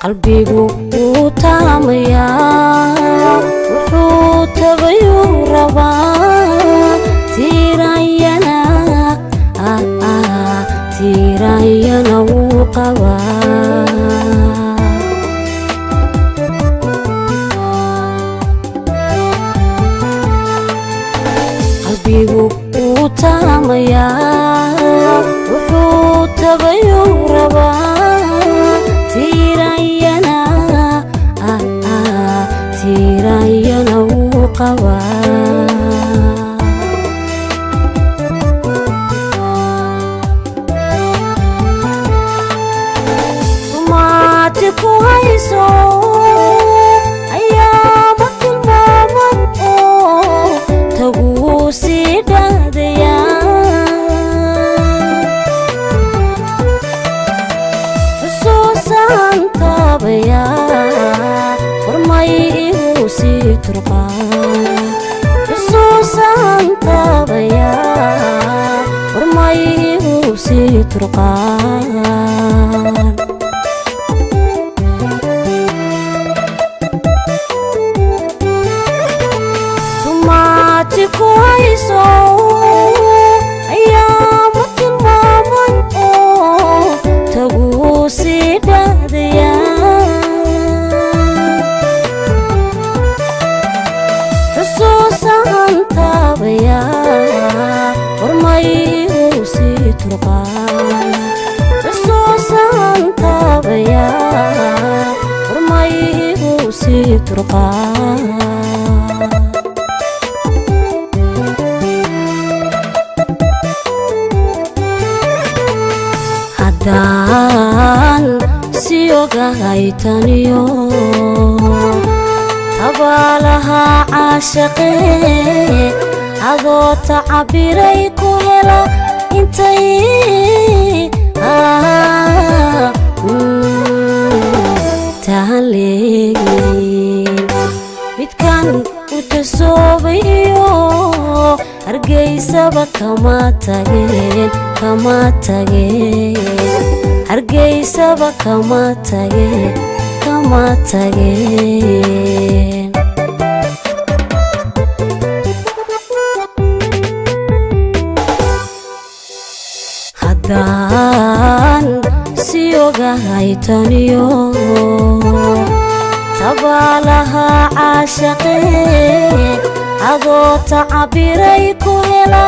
Qalbigu wuu taamayaa, wuxuu tabayuu rabaa. Tiiranyana, tiiranyana wuu qabaa. Qalbigu wuu taamayaa, wuxuu tabayuu rabaa. Tiiranyana, tiiranyana wuu qabaa. Tumaati ku hayso ayaama tilmaaman oo taguu sii dhaadayaa. Xusuusaan taabaya, warmay igu sii turqaa. Xusuusaan taabaya, warmay igu sii turqaan. Tumaati ku hayso ayaama tilmaaman oo taguu sii dhaadaya. Xusuusaan taabaya, warmay igu sii turqaan. Xusuusaan taabaya, warmay igu sii turqaan. Haddaan si ogahay taniyo tabaalaha caashaqee, adoo tacabiray ku hela intay tahan leegiin. Midkan u tasoobayo Hargeysaba kama tageen, kama tageen. Hargeysaba kama tageen, kama tageen. Haddaan si ogahay taniyo tabaalaha caashaqee, adoo tacabiray ku hela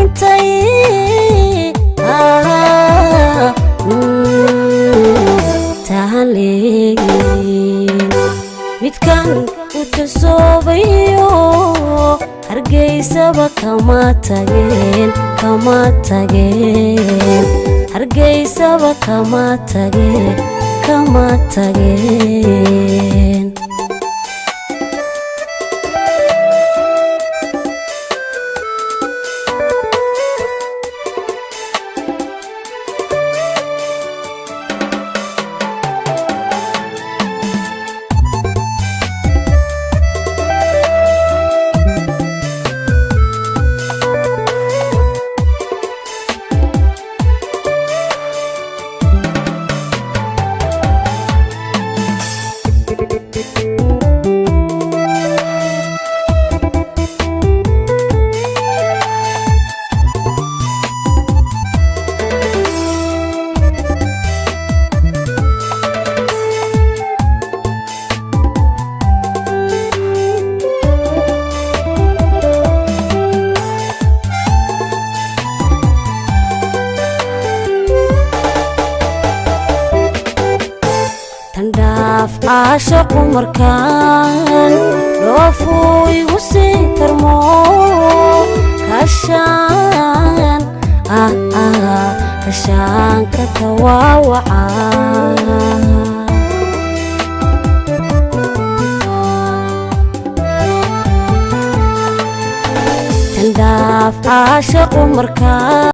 intay tahan leegiin. Midkan u tasoobayo Hargeysaba kama tageen, kama tageen. Hargeysaba kama tageen, kama tageen. Tandhaaf caashaqu markaan dhoofuu igu sii tarmo, kashaan kashaanka tawaawaca. Tandhaaf caashaqu markaan.